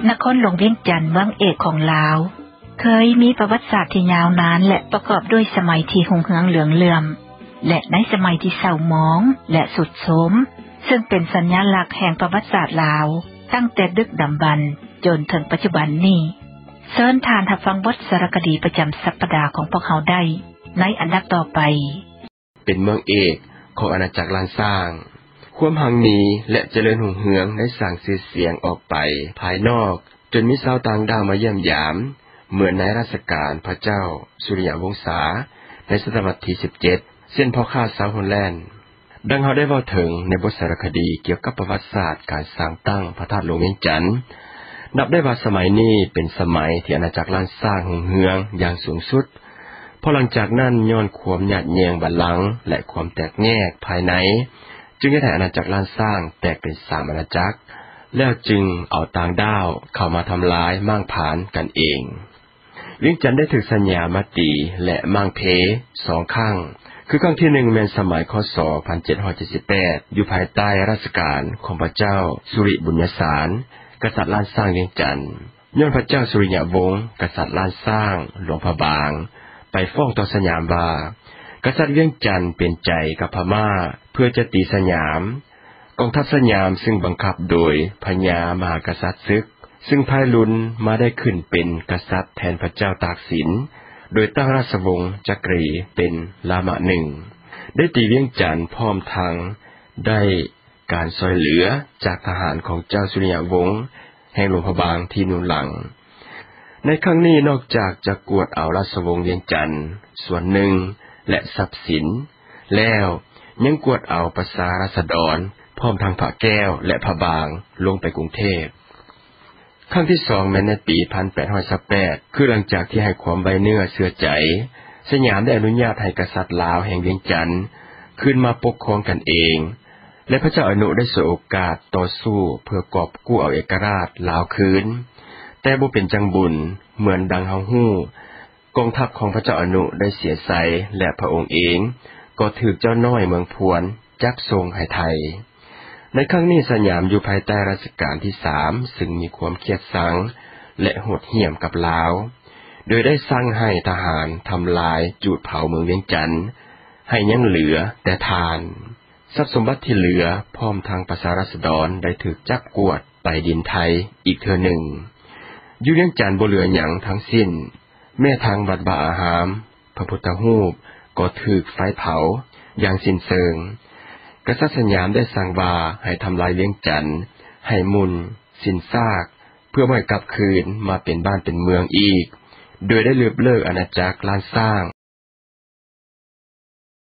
ນະຄອນຫຼວງວຽງຈັນ ເມືອງເອກຂອງລາວ ເຄີຍມີປະຫວັດສາດທີ່ຍາວນານ ແລະ ປະກອບດ້ວຍສະໄໝທີ່ຮຸ່ງເຮືອງເຫຼືອງເຫຼື້ອມ ແລະ ໃນສະໄໝທີ່ເສົ້າໝອງ ແລະ ຊຸດໂຊມ ເຊິ່ງເປັນສັນຍາລັກແຫ່ງປະຫວັດສາດລາວ ຕັ້ງແຕ່ດຶກດຳບັນຈົນເຖິງປັດຈຸບັນນີ້. ເຊີນທ່ານຮັບຟັງບົດສາລະຄະດີປະຈຳສັບປະດາຂອງພວກເຮົາໄດ້ໃນອັນດັບຕໍ່ໄປ. ເປັນເມືອງເອກຂອງອານາຈັກລ້ານຊ້າງ. ຄວາມຮັ່ງມີ ແລະ ຈະເລີນຮຸ່ງເຮືອງໄດ້ສ້າງຊື່ສຽງອອກໄປພາຍນອກ ຈົນມີຊາວຕ່າງດ້າວມາຢ້ຽມຢາມ ເໝືອນໃນລາຊະການພະເຈົ້າສຸລິຍະວົງສາ ໃນສະຕະວັດທີສິບເຈັດ ເຊັ່ນພໍ່ຄ້າຊາວໂຮແລນ. ດັ່ງເຮົາໄດ້ເວົ້າເຖິງໃນບົດສາລະຄະດີກ່ຽວກັບປະຫວັດສາດການສ້າງຕັ້ງພະທາດຫຼວງວຽງຈັນ, ນັບໄດ້ວ່າສະໄໝນີ້ເປັນສະໄໝທີ່ອານາຈັກລ້ານຊ້າງຮຸ່ງເຮືອງຢ່າງສູງສຸດ, ເພາະຫຼັງຈາກນັ້ນຍ້ອນຄວາມຍາດແຍ່ງບັນລັງ ແລະ ຄວາມແຕກແຍກພາຍໃນ ຈຶ່ງເຮັດໃຫ້ອານາຈັກລ້ານຊ້າງແຕກເປັນສາມອານາຈັກ, ແລ້ວຈຶ່ງເອົາຕ່າງດ້າວເຂົ້າມາທຳລາຍມ້າງຜານກັນເອງ. ວຽງຈັນໄດ້ຖືກສະຫຍາມມາຕີ ແລະ ມ້າງເພສອງຄັ້ງ, ຄືຄັ້ງທີໜຶ່ງແມ່ນສະໄໝ ຄ.ສ. ພັນເຈັດຮ້ອຍເຈັດສິບແປດ ຢູ່ພາຍໃຕ້ລາຊະການຂອງພະເຈົ້າສຸລິບຸນຍະສານ ກະສັດລ້ານຊ້າງວຽງຈັນ. ຍ້ອນພະເຈົ້າສຸລິຍະວົງ ກະສັດລ້ານຊ້າງຫຼວງພະບາງ ໄປຟ້ອງຕໍ່ສະຫຍາມວ່າ ກະສັດວຽງຈັນເປັນໃຈກັບພະມ້າ ເພື່ອຈະຕີສະຫຍາມ. ກອງທັບສະຫຍາມ ຊຶ່ງບັງຄັບໂດຍພະຍາມະຫາກະສັດເສິກ ຊຶ່ງພາຍລຸນມາໄດ້ຂຶ້ນເປັນກະສັດແທນພະເຈົ້າຕາກສິນ ໂດຍຕັ້ງລາຊະວົງຈັກກຣີເປັນລາມະໜຶ່ງ ໄດ້ຕີວຽງຈັນ ພ້ອມທັງໄດ້ການຊ່ອຍເຫຼືອຈາກທະຫານຂອງເຈົ້າສຸລິຍະວົງ ແຫ່ງຫຼວງພະບາງທີ່ໜູນຫຼັງ. ໃນຄັ້ງນີ້ນອກຈາກຈະກວດເອົາລາຊະວົງວຽງຈັນສ່ວນໜຶ່ງ ແລະ ຊັບສິນ ແລ້ວຍັງກວດເອົາປະຊາລາຊະດອນ ພ້ອມທັງພະແກ້ວ ແລະ ພະບາງລົງໄປກຸງເທບ. ຄັ້ງທີສອງແມ່ນໃນປີພັນແປດຮ້ອຍຊາວແປດ ຄືຫຼັງຈາກທີ່ໃຫ້ຄວາມໄວ້ເນື້ອເຊື່ອໃຈ, ສະຫຍາມໄດ້ອະນຸຍາດໃຫ້ກະສັດລາວແຫ່ງວຽງຈັນ ຄືນມາປົກຄອງກັນເອງ ແລະ ພະເຈົ້າອະນຸໄດ້ສວຍໂອກາດຕໍ່ສູ້ເພື່ອກອບກູ້ເອົາເອກະລາດລາວຄືນ. ແຕ່ບໍ່ເປັນຈັ່ງບຸນ, ເໝືອນດັ່ງເຮົາຮູ້, ກອງທັບຂອງພະເຈົ້າອະນຸໄດ້ເສຍໄຊ ແລະ ພະອົງເອງກໍຖືກເຈົ້ານ້ອຍເມືອງພວນຈັບສົ່ງໃຫ້ໄທ. ໃນຄັ້ງນີ້ສະຫຍາມຢູ່ພາຍໃຕ້ລາຊະການທີສາມ ຊຶ່ງມີຄວາມຄຽດຊັງ ແລະ ໂຫດຫ້ຽມກັບລາວ ໂດຍໄດ້ສັ່ງໃຫ້ທະຫານທຳລາຍຈູດເຜົາເມືອງວຽງຈັນ ໃຫ້ຍັງເຫຼືອແຕ່ຖ່ານ. ຊັບສົມບັດທີ່ເຫຼືອ ພ້ອມທັງປະຊາລາຊະດອນໄດ້ຖືກຈັບກວດໄປດິນໄທອີກເທື່ອໜຶ່ງ. ຢູ່ວຽງຈັນບໍ່ເຫຼືອຫຍັງທັງສິ້ນ, ແມ້ທັງວັດວາອາຮາມ, ພະພຸດທະຮູບກໍຖືກໄຟເຜົາຢ່າງສິ້ນເຊີງ. ກະສັດສະຫຍາມໄດ້ສັ່ງວ່າໃຫ້ທຳລາຍວຽງຈັນໃຫ້ໝຸ່ນສິ້ນຊາກ ເພື່ອບໍ່ໃຫ້ກັບຄືນມາເປັນບ້ານເປັນເມືອງອີກ, ໂດຍໄດ້ຍົກເລີກອານາຈັກລ້ານຊ້າງ